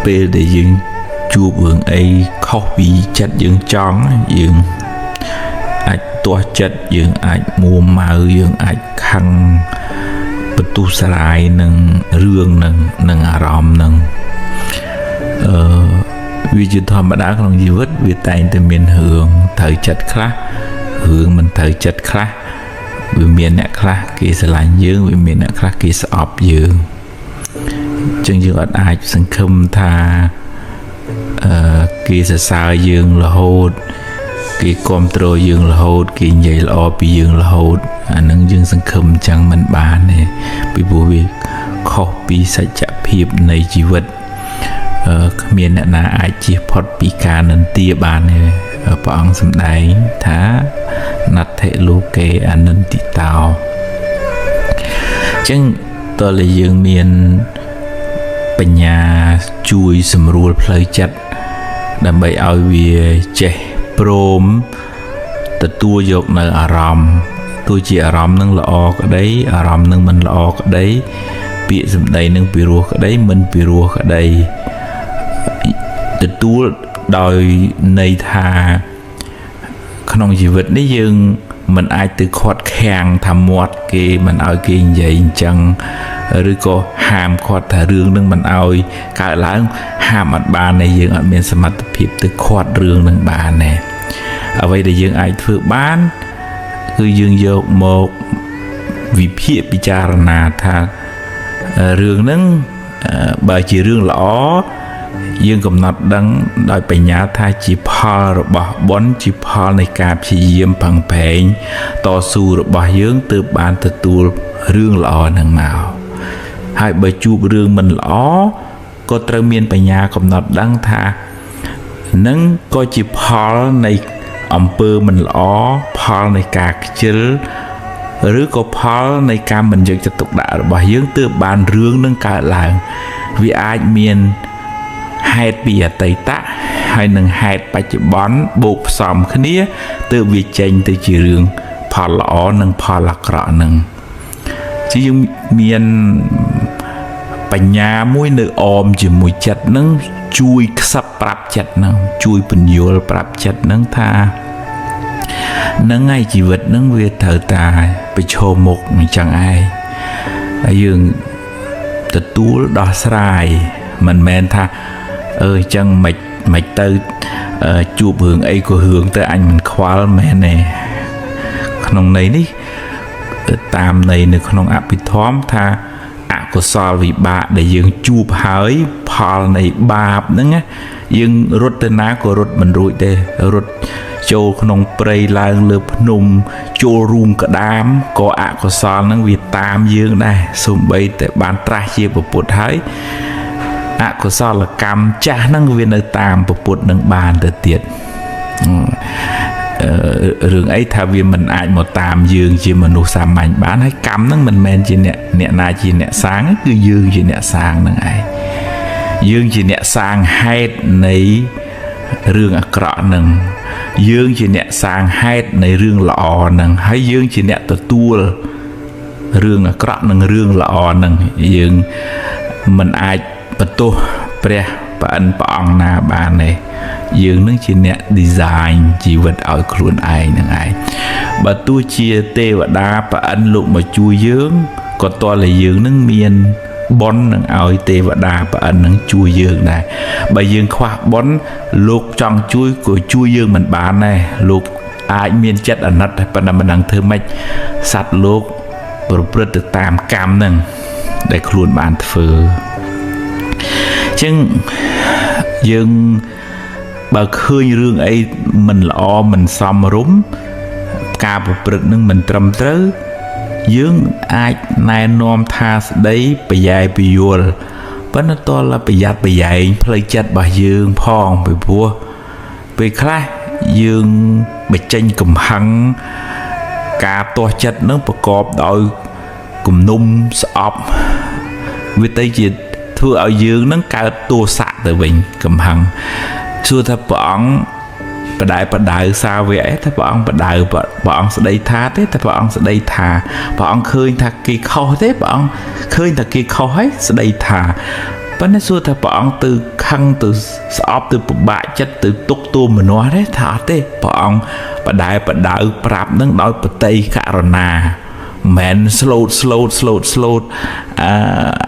ពេលដែលយើងជួបរឿងអីខុសពីចិត្តយើងចង់យើងអាចទាស់ចិត្តយើងអាចមួម៉ៅយើងអាចខឹងបន្ទុះសារាយនឹងរឿងនឹងនឹងអារម្មណ៍នឹងអឺវាជាធម្មតាក្នុងជីវិតវាតែងតែមានរឿងត្រូវចិត្តខ្លះរឿងមិនត្រូវចិត្តខ្លះវាមានអ្នកខ្លះគេស្រឡាញ់យើងវាមានអ្នកខ្លះគេស្អប់យើងចឹងយើងអត់អាចសង្ឃឹមថាអឺគេសរសើរយើងរហូតគេគ្រប់គ្រងយើងរហូតគេនិយាយល្អពីយើងរហូតអានឹងយើងសង្ឃឹមចឹងមិនបានទេពីព្រោះវាខុសពីសច្ចភាពនៃជីវិតអឺគ្មានអ្នកណាអាចជៀសផុតពីការនិន្ទាបានទេព្រះអង្គសម្ដែងថាណដ្ឋិលោកេអនិន្ទិតោចឹងតើលយើងមានបញ្ញាជួយសម្រួលផ្លូវចិត្តដើម្បីឲ្យវាចេះព្រមទទួលយកនៅអារម្មណ៍ទោះជាអារម្មណ៍នឹងល្អក្តីអារម្មណ៍នឹងមិនល្អក្តីពាក្យសម្ដីនឹងពិរោះក្តីមិនពិរោះក្តីទទួលដោយន័យថាក្នុងជីវិតនេះយើងមិនអាចទៅខាត់ខាំងថាមាត់គេមិនឲ្យគេនិយាយអញ្ចឹងឬក៏ហាមឃាត់ថារឿងនឹងមិនឲ្យកើតឡើងហាមអត់បានទេយើងអត់មានសមត្ថភាពទៅខាត់រឿងនឹងបានទេអ្វីដែលយើងអាចធ្វើបានគឺយើងយកមកវិភាគពិចារណាថារឿងហ្នឹងបើជារឿងល្អយើងកំណត់ដឹងដោយបញ្ញាថាជាផលរបស់បុណ្យជាផលនៃការព្យាយាមប្រឹងប្រែងតស៊ូរបស់យើងទើបបានទទួលរឿងល្អហ្នឹងមកហើយបើជួបរឿងមិនល្អក៏ត្រូវមានបញ្ញាកំណត់ដឹងថានឹងក៏ជាផលនៃអំពើមិនល្អផលនៃការខ្ជិលឬក៏ផលនៃការមិនយកចិត្តទុកដាក់របស់យើងទើបបានរឿងនឹងកើតឡើងវាអាចមានហេតុពីអតីតហើយនឹងហេតុបច្ចុប្បន្នបូកផ្សំគ្នាទើបវាចេញទៅជារឿងផលល្អនិងផលអាក្រក់នឹងជាយើងមានបញ្ញាមួយនៅអមជាមួយចិត្តនឹងជួយខ្សឹបប្រាប់ចិត្តនឹងជួយពន្យល់ប្រាប់ចិត្តនឹងថានឹងហើយជីវិតនឹងវាត្រូវតែប្រឈមមុខអញ្ចឹងឯងហើយយើងទទួលដោះស្រាយមិនមែនថាអឺអញ្ចឹងមិនទៅជួបរឿងអីក៏រឿងទៅអញមិនខ្វល់មែនទេក្នុងន័យនេះតាមន័យនៅក្នុងអភិធម្មថាអកុសលវិបាកដែលយើងជួបហើយផលនៃបាបហ្នឹងណាយើងរត់ទៅណាក៏រត់មិនរួចទេរត់ចូលក្នុងព្រៃឡើងលើភ្នំចូលរូងក្តាមក៏អកុសលហ្នឹងវាតាមយើងដែរសូម្បីតែបានត្រាស់ជាពុទ្ធហើយអកុសលកម្មចាស់ហ្នឹងវានៅតាមពុទ្ធនឹងបានទៅទៀតរឿងអីថាវាមិនអាចមកតាមយើងជាមនុស្សសាមញ្ញបានហើយកម្មហ្នឹងមិនមែនជាអ្នកណាជាអ្នកសាងគឺយើងជាអ្នកសាងហ្នឹងឯងយើងជាអ្នកសាងហេតុនៃរឿងអាក្រក់ហ្នឹងយើងជាអ្នកសាងហេតុនៃរឿងល្អហ្នឹងហើយយើងជាអ្នកទទួលរឿងអាក្រក់និងរឿងល្អហ្នឹងយើងមិនអាចបន្ទោសព្រះប្រអិនព្រះអង្គណាបានទេយើងនឹងជាអ្នក design ជីវិតឲ្យខ្លួនឯងនឹងឯងបើទោះជាទេវតាប្រអិនលោកមកជួយយើងក៏តើតែយើងនឹងមានបុណ្យនឹងឲ្យទេវតាប្រអិននឹងជួយយើងដែរបើយើងខ្វះបុណ្យលោកចង់ជួយក៏ជួយយើងមិនបានដែរលោកអាចមានចិត្តអាណិតតែប៉ុន្តែមិនដឹងធ្វើម៉េចសត្វលោកប្រព្រឹត្តទៅតាមកម្មនឹងដែលខ្លួនបានធ្វើចឹងយើងបើឃើញរឿងអីមិនល្អមិនសមរម្យការប្រព្រឹត្តនឹងមិនត្រឹមត្រូវយើងអាចណែនាំថាស្ដីប្រយែពយល់ប៉ុន្តែតលប្រយ័ត្នប្រយែងផ្លូវចិត្តរបស់យើងផងពីព្រោះពេលខ្លះយើងបញ្ចេញកំហឹងការទាស់ចិត្តនឹងប្រកបដោយគំនុំស្អប់វាទៅជាធ្វើឲ្យយើងនឹងកើតទោសៈទៅវិញកំហឹងសួរថាព្រះអង្គបដៅបដៅសាវកថាព្រះអង្គបដៅព្រះអង្គស្ដីថាទេតែព្រះអង្គស្ដីថាព្រះអង្គឃើញថាគេខុសទេព្រះអង្គឃើញថាគេខុសហើយស្ដីថា ប៉ុន្តែសួរថាព្រះអង្គទៅខឹងទៅស្អប់ទៅពិបាកចិត្តទៅទុកទោមនស្សទេថាអត់ទេព្រះអង្គបដែបដៅប្រាប់នឹងដោយបតីករុណាមិនស្លូតស្លូតស្លូតស្លូតអឺ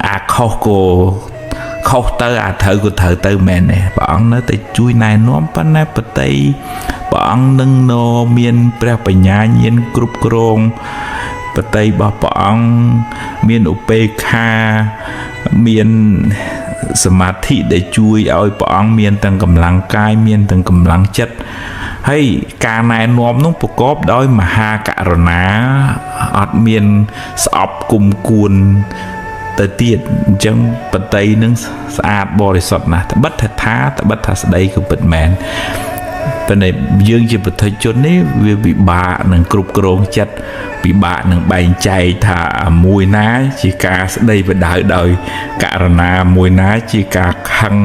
អាខុសក៏ខុសទៅអាត្រូវក៏ត្រូវទៅមែនទេព្រះអង្គនៅតែជួយណែនាំប៉ុន្តែបតីព្រះអង្គនឹងនមានព្រះបញ្ញាញាណគ្រប់គ្រងបតីរបស់ព្រះអង្គមានឧបេក្ខាមានសមាធិដែលជួយឲ្យព្រះអង្គមានទាំងកម្លាំងកាយមានទាំងកម្លាំងចិត្តហើយការណែនាំនោះប្រកបដោយមហាករុណាអត់មានស្អប់គុំគួនទៅទៀតអញ្ចឹងបតីនឹងស្អាតបរិសុទ្ធណាស់ត្បិតថាត្បិតថាស្ដីក៏ពិតមែនប៉ុន្តែយើងជាពុទ្ធជននេះវាពិបាកនឹងគ្រប់គ្រងចិត្តពិបាកនឹងបែងចែកថាមួយណាជាការស្ដីបដៅដោយករណាមួយណាជាការខឹង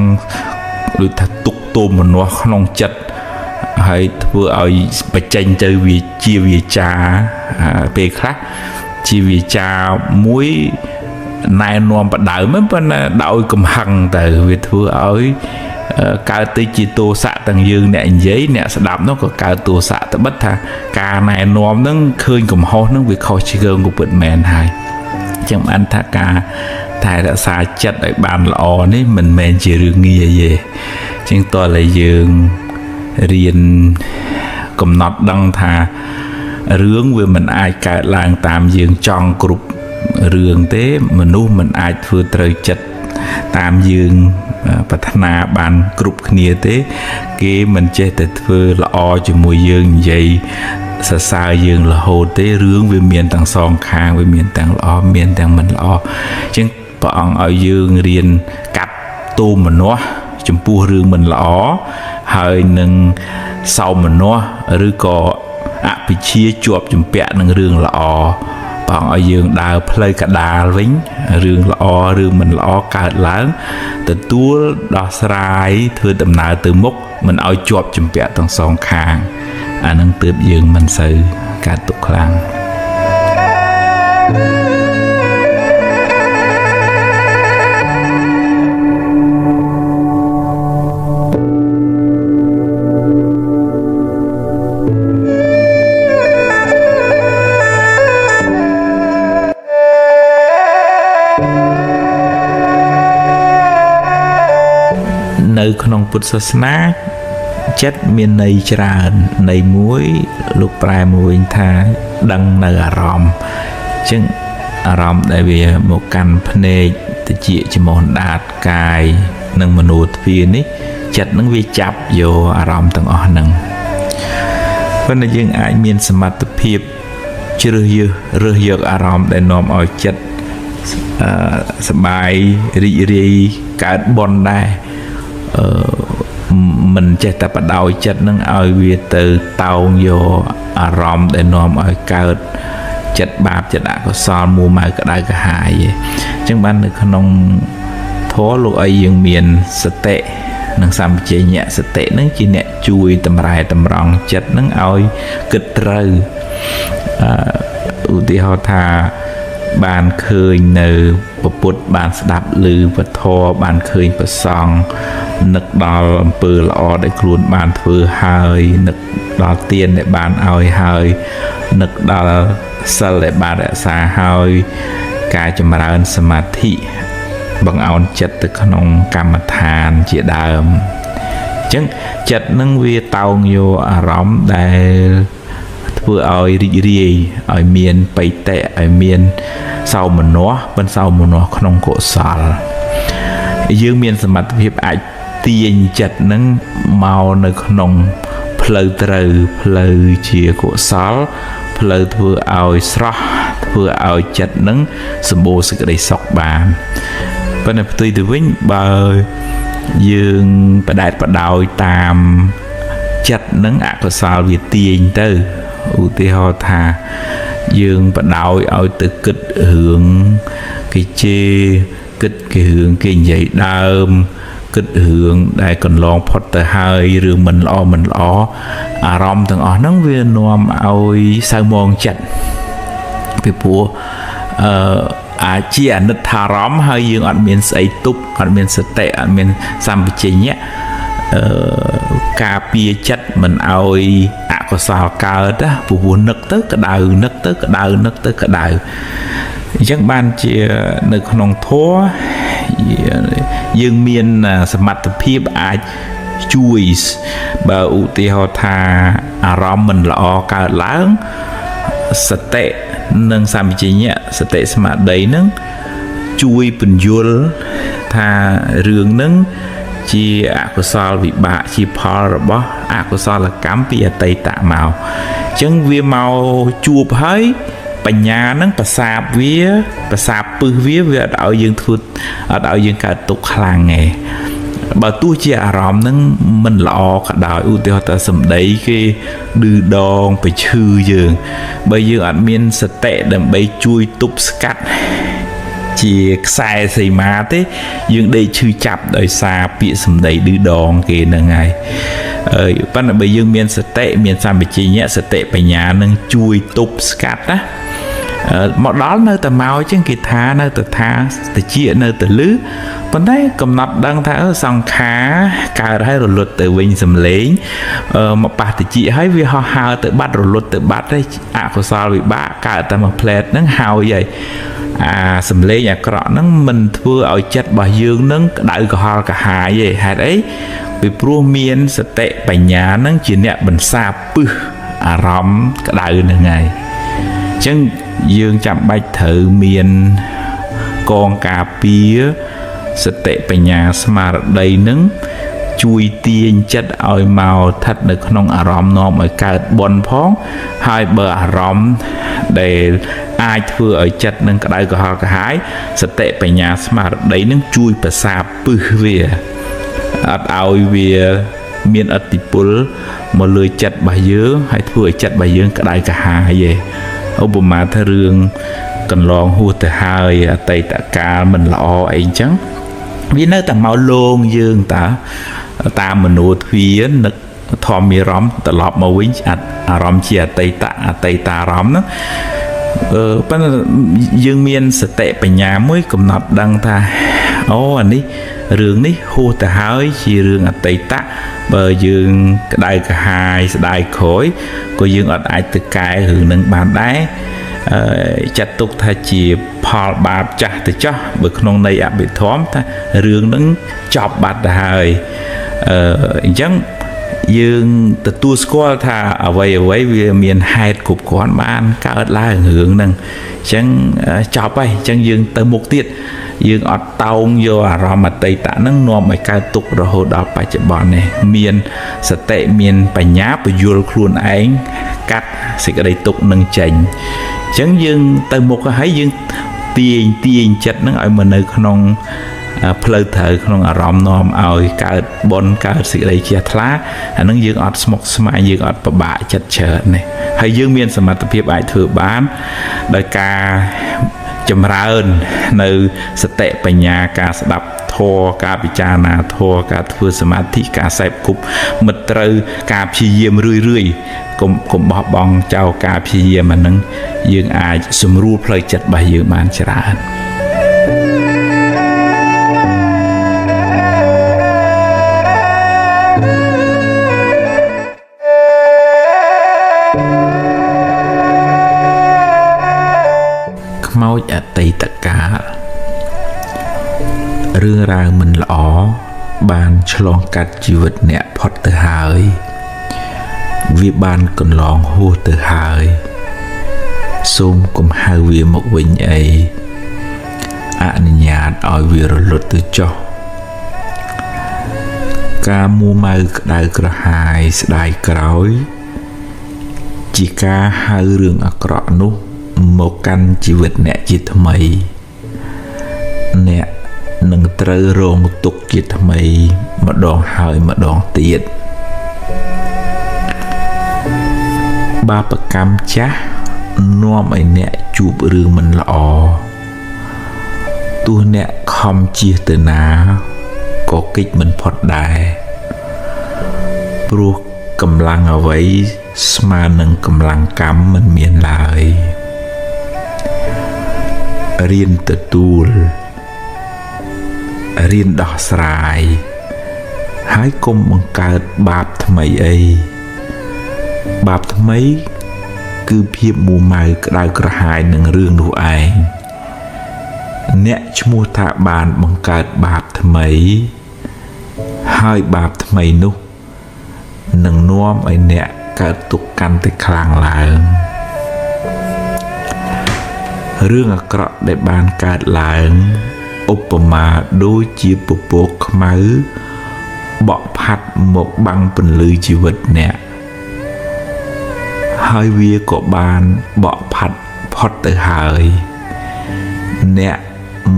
ឬថាទុកទោមនស្សក្នុងចិត្តហើយធ្វើឲ្យបញ្ចេញទៅវាជាវាចាពេលខ្លះជាវាចាមួយណែនាំបដៅមិនប៉ុន្តែដោយកំហឹងទៅវាធ្វើឲ្យកើតទៅជាទោសៈទាំងយើងអ្នកនិយាយអ្នកស្ដាប់នោះក៏កើតទោសៈត្បិតថាការណែនាំនឹងឃើញកំហុសនឹងវាខុសឆ្គងក៏ពិតមែនហើយចឹងបានថាការថែរក្សាចិត្តឲ្យបានល្អនេះមិនមែនជារឿងងាយទេជាងតើតែយើងរៀនកំណត់ដឹងថារឿងវាមិនអាចកើតឡើងតាមយើងចង់គ្រប់រឿងទេមនុស្សមិនអាចធ្វើត្រូវចិត្តតាមយើងប្រាថ្នាបានគ្រប់គ្នាទេគេមិនចេះតែធ្វើល្អជាមួយយើងនិយាយសរសើរយើងរហូតទេរឿងវាមានទាំងសងខាងវាមានទាំងល្អមានទាំងមិនល្អអញ្ចឹងព្រះអង្គឲ្យយើងរៀនកាត់ទោមនស្សចំពោះរឿងមិនល្អហើយនឹងសោមនស្សឬក៏អភិជាជាប់ជំពាក់នឹងរឿងល្អព្រះអង្គឲ្យយើងដើរផ្លូវកដាលវិញរឿងល្អរឿងមិនល្អកើតឡើងទទួលដោះស្រាយធ្វើដំណើរទៅមុខមិនឲ្យជាប់ជំពាក់ទាំងសងខាងអានឹងទើបយើងមិនសូវកើតទុក្ខខ្លាំងនៅក្នុងពុទ្ធសាសនាចិត្តមានន័យច្រើនន័យមួយលោកប្រែមកវិញថាដឹងនៅអារម្មណ៍អញ្ចឹងអារម្មណ៍ដែលវាមកកាន់ភ្នែកតិចច្មោះដាតកាយនិងមនោទ្វានេះចិត្តនឹងវាចាប់យកអារម្មណ៍ទាំងអស់ហ្នឹងប៉ុន្តែយើងអាចមានសមត្ថភាពជ្រើសរើសរើសយកអារម្មណ៍ដែលនាំឲ្យចិត្តសប្បាយរីករាយកើតបុណ្យដែរមិនចេះតែបដោយចិត្តនឹងឲ្យវាទៅតោងយកអារម្មណ៍ដែលនាំឲ្យកើតចិត្តបាបចិត្តអកុសលមួម៉ៅក្តៅក្រហាយទេអញ្ចឹងបាននៅក្នុងធម៌លោកឲ្យយើងមានសតិនិងសម្បជញ្ញៈសតិនឹងជាអ្នកជួយតម្រែតម្រង់ចិត្តនឹងឲ្យគិតត្រូវឧទាហរណ៍ថាបានឃើញនៅពុទ្ធបានស្ដាប់ឮពធបានឃើញព្រះសង្ឃនឹកដល់អំពើល្អដែលខ្លួនបានធ្វើហើយនឹកដល់ទានដែលបានឲ្យហើយនឹកដល់សិលដែលបានរក្សាហើយការចម្រើនសមាធិបង្អោនចិត្តទៅក្នុងកម្មដ្ឋានជាដើមអញ្ចឹងចិត្តនឹងវាតោងយកអារម្មណ៍ដែលធ្វើឲ្យរីករាយឲ្យមានបិតិឲ្យមានសោមនស្សមិនសោមនស្សក្នុងកុសលយើងមានសមត្ថភាពអាចទាញចិត្តនឹងមកនៅក្នុងផ្លូវត្រូវផ្លូវជាកុសលផ្លូវធ្វើឲ្យស្រស់ធ្វើឲ្យចិត្តនឹងសម្បូរសេចក្តីសុខបានប៉ុន្តែផ្ទុយទៅវិញបើយើងបដែតបដោយតាមចិត្តនឹងអកុសលវាទាញទៅឧទាហរណ៍ថាយើងបដោយឲ្យទៅគិតរឿងគេជេរគិតគេរឿងគេនិយាយដើមគិតរឿងដែលកន្លងផុតទៅហើយរឿងមិនល្អមិនល្អអារម្មណ៍ទាំងអស់ហ្នឹងវានាំឲ្យសៅមងចិត្តពីព្រោះ អាចជាអនិច្ចារម្មណ៍ហើយយើងអត់មានស្អីទប់អត់មានសតិអត់មានសម្បជញ្ញៈអឺការពារចិត្តមិនឲ្យអកុសលកើតណាព្រោះនឹកទៅក្តៅនឹកទៅក្តៅនឹកទៅក្តៅអញ្ចឹងបានជានៅក្នុងធម៌យើងមានសមត្ថភាពអាចជួយបើឧទាហរណ៍ថាអារម្មណ៍មិនល្អកើតឡើងសតិនិងសម្បជញ្ញៈសតិស្មារតីនឹងជួយពន្យល់ថារឿងនឹងជាអកុសលវិបាកជាផលរបស់អកុសលកម្មពីអតីតមកអញ្ចឹងវាមកជួបហើយបញ្ញានឹងប្រសាបវាប្រសាបពឹសវាវាអត់ឲ្យយើងធ្វើអត់ឲ្យយើងកើតទុក្ខខ្លាំងទេបើទោះជាអារម្មណ៍នឹងមិនល្អក៏ដោយឧទាហរណ៍ថាសម្ដីគេឌឺដងប្រឈឺយើងបើយើងអត់មានសតិដើម្បីជួយទប់ស្កាត់ជាខ្សែសីមាទេយើងដេកឈឺចាប់ដោយសារពាក្យសម្ដីឌឺដងគេហ្នឹងហើយអឺប៉ុន្តែបើយើងមានសតិមានសម្បជញ្ញៈសតិបញ្ញានឹងជួយទប់ស្កាត់ណាមកដល់នៅតែមកចឹងគេថានៅតែថាតិចនៅតែលឺប៉ុន្តែកំណត់ដឹងថាសង្ខារកើតហើយរលត់ទៅវិញសំឡេងមកប៉ះតិចហើយវាហោះហើរទៅបាត់រលត់ទៅបាត់ហើយអកុសលវិបាកកើតតែមួយផ្លែតហ្នឹងហើយហើយអាសំឡេងអាក្រក់ហ្នឹងមិនធ្វើឲ្យចិត្តរបស់យើងហ្នឹងក្តៅក្រហល់ក្រហាយទេហេតុអីពីព្រោះមានសតិបញ្ញាហ្នឹងជាអ្នកបន្សាបពឹសអារម្មណ៍ក្តៅហ្នឹងហើយអញ្ចឹងយើងចាំបាច់ត្រូវមានកងការពារសតិបញ្ញាស្មារតីនឹងជួយទាញចិត្តឲ្យមកស្ថិតនៅក្នុងអារម្មណ៍នាំឲ្យកើតបុណ្យផងហើយបើអារម្មណ៍ដែលអាចធ្វើឲ្យចិត្តនឹងក្តៅក្រហល់ក្រហាយសតិបញ្ញាស្មារតីនឹងជួយប្រសាពឹសវាអត់ឲ្យវាមានឥទ្ធិពលមកលើចិត្តរបស់យើងហើយធ្វើឲ្យចិត្តរបស់យើងក្តៅក្រហាយឯងឧបមាថារឿងកន្លងហួសទៅហើយអតីតកាលមិនល្អអីអញ្ចឹងវានៅតែមកលងយើងតើតាមមនោទ្វានឹកធម្មារម្មណ៍ត្រឡប់មកវិញអារម្មណ៍ជាអតីតអតីតារម្មណ៍ហ្នឹងប៉ុន្តែយើងមានសតិបញ្ញាមួយកំណត់ដឹងថាអូអានេះរឿងនេះហួសទៅហើយជារឿងអតីតបើយើងក្តៅក្រហាយស្ដាយក្រោយក៏យើងអត់អាចទៅកែរឿងនឹងបានដែរចាត់ទុកថាជាផលបាបចាស់ទៅចោះបើក្នុងន័យអភិធម្មថារឿងនឹងចប់បាត់ទៅហើយអញ្ចឹងយើងទទួលស្គាល់ថាអ្វីអ្វីវាមានហេតុគ្រប់គ្រាន់បានកើតឡើងរឿងហ្នឹងអញ្ចឹងចប់ហើយអញ្ចឹងយើងទៅមុខទៀតយើងអត់តោងយកអារម្មណ៍អតីតហ្នឹងនាំឲ្យកើតទុក្ខរហូតដល់បច្ចុប្បន្ននេះមានសតិមានបញ្ញាពយល់ខ្លួនឯងកាត់សេចក្តីទុក្ខនឹងចេញអញ្ចឹងយើងទៅមុខហើយយើងទាញចិត្តហ្នឹងឲ្យមកនៅក្នុងផ្លូវត្រូវក្នុងអារម្មណ៍នាំឲ្យកើតបុណ្យកើតសេចក្តីជ្រះថ្លាអានឹងយើងអត់ស្មុគស្មាញយើងអត់ពិបាកចិត្តច្រើននេះហើយយើងមានសមត្ថភាពអាចធ្វើបានដោយការចម្រើននៅសតិបញ្ញាការស្ដាប់ធម៌ការពិចារណាធម៌ការធ្វើសមាធិការសេពគប់មិត្តត្រូវការព្យាយាមរឿយៗកុំបោះបង់ចោលការព្យាយាមអានឹងយើងអាចសម្រួលផ្លូវចិត្តរបស់យើងបានច្រើនខ្មោចអតីតកាលរឿងរ៉ាវមិនល្អបានឆ្លងកាត់ជីវិតអ្នកផុតទៅហើយវាបានកន្លងហួសទៅហើយសូមកុំហៅវាមកវិញអីអនុញ្ញាតឲ្យវារលត់ទៅចុះការមួម៉ៅក្តៅក្រហាយស្ដាយក្រោយជាការហៅរឿងអាក្រក់នោះមកកាន់ជីវិតអ្នកជាថ្មីអ្នកនឹងត្រូវរងទុក្ខជាថ្មីម្ដងហើយម្ដងទៀតបាបកម្មចាស់នាំឲ្យអ្នកជួបរឿងមិនល្អទោះអ្នកខំជៀសទៅណាក៏គេចមិនផុតដែរព្រោះកម្លាំងអ្វីស្មើនឹងកម្លាំងកម្មមិនមានឡើយ រៀនទទួលរៀនដោះស្រាយហើយកុំបង្កើតបាបថ្មីអីបាបថ្មីគឺភាពមួម៉ៅក្តៅក្រហាយនឹងរឿងនោះឯងអ្នកឈ្មោះថាបានបង្កើតបាបថ្មីហើយបាបថ្មីនោះនឹងនាំឲ្យអ្នកកើតទុក្ខកាន់តែខ្លាំងឡើងរឿងអាក្រក់ដែលបានកើតឡើងឧបមាដូចជាពពកខ្មៅបក់ផាត់មកបាំងពន្លឺជីវិតអ្នកហើយវាក៏បានបក់ផាត់ផុតទៅហើយអ្នក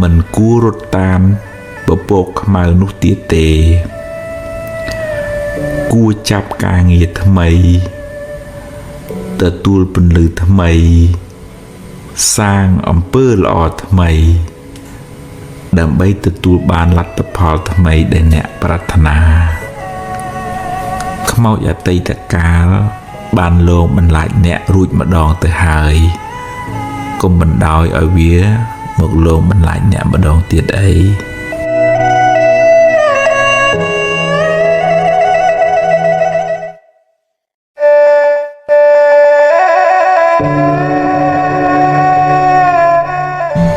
មិនគួររត់តាមពពកខ្មៅនោះទៀតទេគួរចាប់ការងារថ្មីទទួលពន្លឺថ្មីសាងអំពើល្អថ្មីដើម្បីទទួលបានលទ្ធផលថ្មីដែលអ្នកប្រាថ្នាខ្មោចអតីតកាលបានលងបន្លាចអ្នករួចម្ដងទៅហើយកុំបណ្ដោយឲ្យវាមកលងបន្លាចអ្នកម្ដងទៀតអី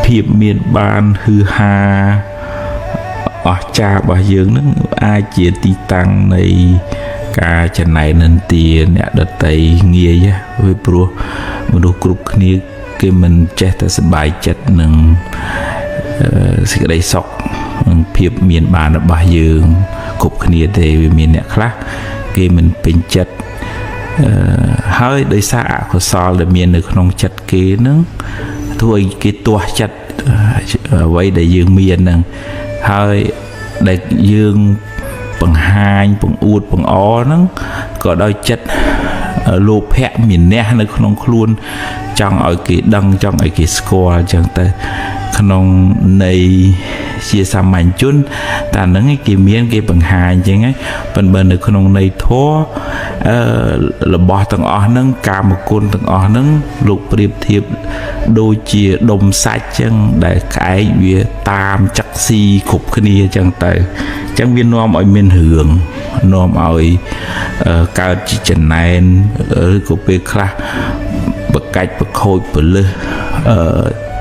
ភាពមានបានហឺហាអស្ចារ្យរបស់យើងនឹងអាចជាទីតាំងនៃការចំណែននិន្ទាអ្នកដតីងាយវាព្រោះមនុស្សគ្រប់គ្នាគេមិនចេះតែសប្បាយចិត្តនឹងសេចក្តីសុខនិងភាពមានបានរបស់យើងគ្រប់គ្នាទេវាមានអ្នកខ្លះគេមិនពេញចិត្តហើយដោយសារអកុសលដែលមាននៅក្នុងចិត្តគេនឹងធ្វើឲ្យគេទាស់ចិត្តអ្វីដែលយើងមានហ្នឹងហើយដែលយើងបង្ហាញបង្អួតបង្អហ្នឹងក៏ដោយចិត្តលោភៈមានះនៅក្នុងខ្លួនចង់ឲ្យគេដឹងចង់ឲ្យគេស្គាល់អញ្ចឹងទៅក្នុងន័យជាសាមញ្ញជនតែហ្នឹងគេមានគេបង្ហាញអញ្ចឹងហើយប៉ុន្តែនៅក្នុងន័យធម៌របស់ទាំងអស់ហ្នឹងកាមគុណទាំងអស់ហ្នឹងលោកប្រៀបធៀបដូចជាដុំសាច់អញ្ចឹងដែលក្អែកវាតាមចឹកស៊ីគ្រប់គ្នាអញ្ចឹងទៅអញ្ចឹងវានាំឲ្យមានរឿងនាំឲ្យកើតជាចំណែនឬក៏ពេលខ្លះបកាច់បខូចពលឹះ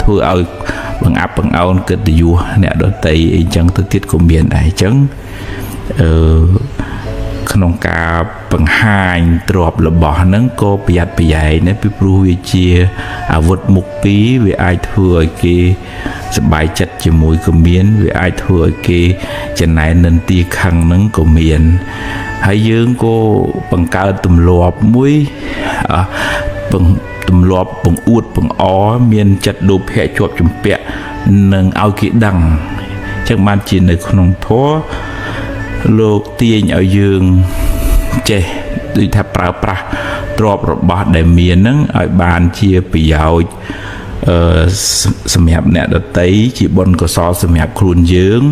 ធ្វើឲ្យបង្អាប់បង្អោនកិត្តិយសអ្នកដតីអីចឹងទៅទៀតក៏មានដែរអញ្ចឹងក្នុងការបង្ហាញទ្រព្យរបស់ហ្នឹងក៏ប្រយ័ត្នប្រយែងដែរពីព្រោះវាជាអាវុធមុខពីរវាអាចធ្វើឲ្យគេសប្បាយចិត្តជាមួយក៏មានវាអាចធ្វើឲ្យគេចំណែននិន្ទាខឹងហ្នឹងក៏មានហើយយើងក៏បង្កើតទម្លាប់មួយទម្លាប់បង្អួតបង្អមានចិត្តលោភៈជាប់ជំពាក់នឹងឲ្យគេដឹងចឹងបានជានៅក្នុងធម៌លោកទាញឲ្យយើងចេះដូចថាប្រើប្រាស់ទ្រព្យរបស់ដែលមានហ្នឹងឲ្យបានជាប្រយោជន៍សម្រាប់អ្នកដតីជាបុណ្យកុសលសម្រាប់ខ្លួនយើង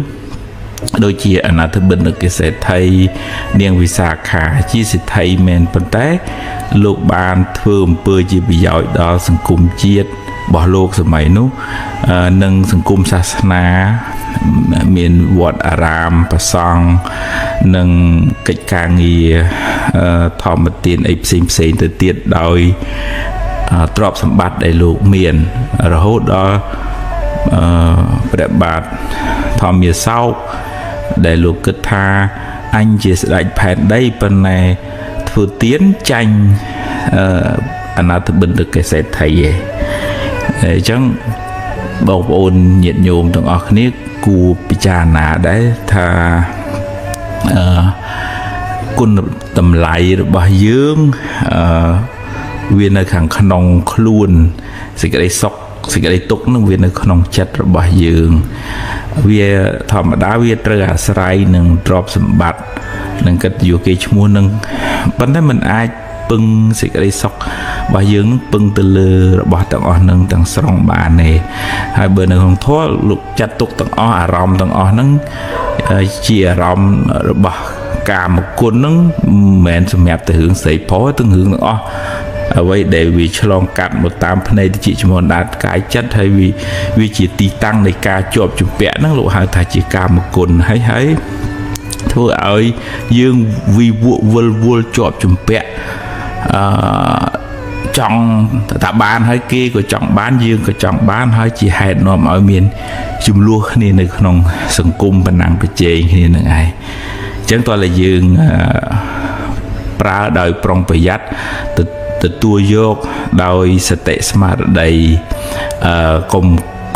ដូចជាអនាថបិណ្ឌកសេដ្ឋីនាងវិសាខាជាសេដ្ឋីមែនប៉ុន្តែលោកបានធ្វើអំពើជាប្រយោជន៍ដល់សង្គមជាតិរបស់លោកសម័យនោះនិងសង្គមសាសនាមានវត្តអារាមព្រះសង្ឃនិងកិច្ចការងារធម្មទានអីផ្សេងផ្សេងទៅទៀតដោយទ្រព្យសម្បត្តិដែលលោកមានរហូតដល់ព្រះបាទធម្មាសោកដែលលោកគិតថាអញជាស្ដេចផែនដីប៉ុន្តែធ្វើទានចាញ់អនាថបិណ្ឌកសេដ្ឋីឯងអញ្ចឹងបងប្អូនញាតិញោមទាំងអស់គ្នាគួរពិចារណាដែរថាគុណតម្លៃរបស់យើងវានៅខាងក្នុងខ្លួនសេចក្តីសុខសេចក្តីទុក្ខនឹងវានៅក្នុងចិត្តរបស់យើងវាធម្មតាវាត្រូវអាស្រ័យនឹងទ្រព្យសម្បត្តិនឹងកិត្តិយសគេឈ្មោះនឹងប៉ុន្តែมันអាចពឹងសេចក្តីសុខរបស់យើងពឹងទៅលើរបស់ទាំងអស់នឹងទាំងស្រុងបានទេហើយបើនៅក្នុងធម៌លោកចាត់ទុកទាំងអស់អារម្មណ៍ទាំងអស់ហ្នឹងជាអារម្មណ៍របស់កាមគុណហ្នឹងមិនមែនសម្រាប់តែរឿងស្រីប្រុសទាំងរឿងទាំងអស់ អ្វីដែលវាឆ្លងកាត់មកតាមភ្នែកតិចចំនួនដាតកាយចិត្តហើយវាវាជាទីតាំងនៃការជាប់ជំពាក់ហ្នឹងលោកហៅថាជាកាមគុណហើយហើយធ្វើឲ្យយើងវិវក់វិលវល់ជាប់ជំពាក់អឺចង់ថាបានហើយគេក៏ចង់បានយើងក៏ចង់បានហើយជាហេតុនាំឲ្យមានចំនួនគ្នានៅក្នុងសង្គមបណ្ណាំងប្រជែងគ្នានឹងឯងអញ្ចឹងតើតែយើងប្រើដោយប្រុងប្រយ័ត្នទទួលយកដោយសតិស្មារតីអឺកុំ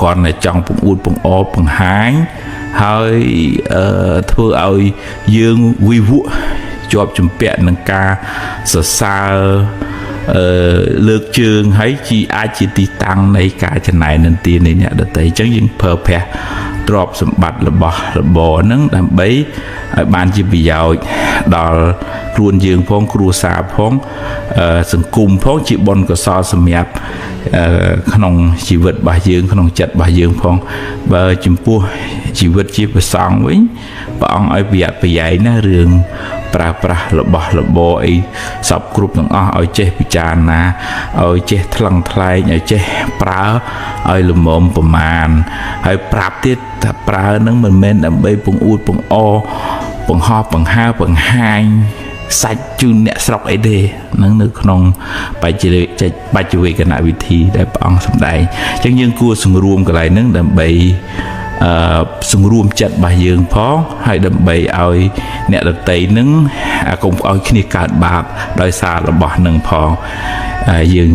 គ្រាន់តែចង់ពង្អួតពង្អបង្ហាញហើយអឺធ្វើឲ្យយើងវិវក់ជាប់ជំពាក់នឹងការសរសើរអឺលើកជើងហើយជាអាចជាទីតាំងនៃការចំណែននទានៃអ្នកដទៃអញ្ចឹងយើងប្រើប្រាស់ទ្រព្យសម្បត្តិរបស់របរហ្នឹងដើម្បីឲ្យបានជាប្រយោជន៍ដល់ខ្លួនយើងផងគ្រួសារផងសង្គមផងជាបុណ្យកុសលសម្រាប់ក្នុងជីវិតរបស់យើងក្នុងចិត្តរបស់យើងផងបើចំពោះជីវិតជាព្រះសង្ឃវិញព្រះអង្គឲ្យប្រយ័ត្នប្រយែងណារឿងប្រើប្រាស់របស់របរអីសពគ្រប់ទាំងអស់ឲ្យចេះពិចារណាឲ្យចេះថ្លឹងថ្លែងឲ្យចេះប្រើឲ្យល្មមប្រមាណហើយប្រាប់ទៀតថាប្រើនឹងមិនមែនដើម្បីពង្អួតពង្អបង្ហោះបង្ហើបង្ហាញសាច់ជូនអ្នកស្រុកអីទេនឹងនៅក្នុងបច្ចវេបច្ចវេកណវិធីដែលព្រះអង្គសម្ដែងអញ្ចឹងយើងគួរសង្រួមកន្លែងហ្នឹងដើម្បីអឺសង្រួមចិត្តរបស់យើងផងហើយដើម្បីឲ្យអ្នកដតីនឹងកុំឲ្យគ្នាកើតបាបដោយសាររបស់នឹងផងយើង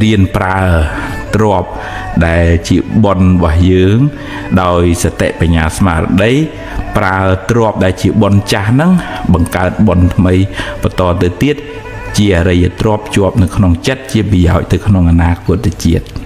រៀនប្រើទ្រព្យដែលជាបុណ្យរបស់យើងដោយសតិបញ្ញាស្មារតីប្រើទ្រព្យដែលជាបុណ្យចាស់ហ្នឹងបង្កើតបុណ្យថ្មីបន្តទៅទៀតជាអរិយទ្រព្យជាប់នៅក្នុងចិត្តជាប្រយោជន៍ទៅក្នុងអនាគតជាតិ។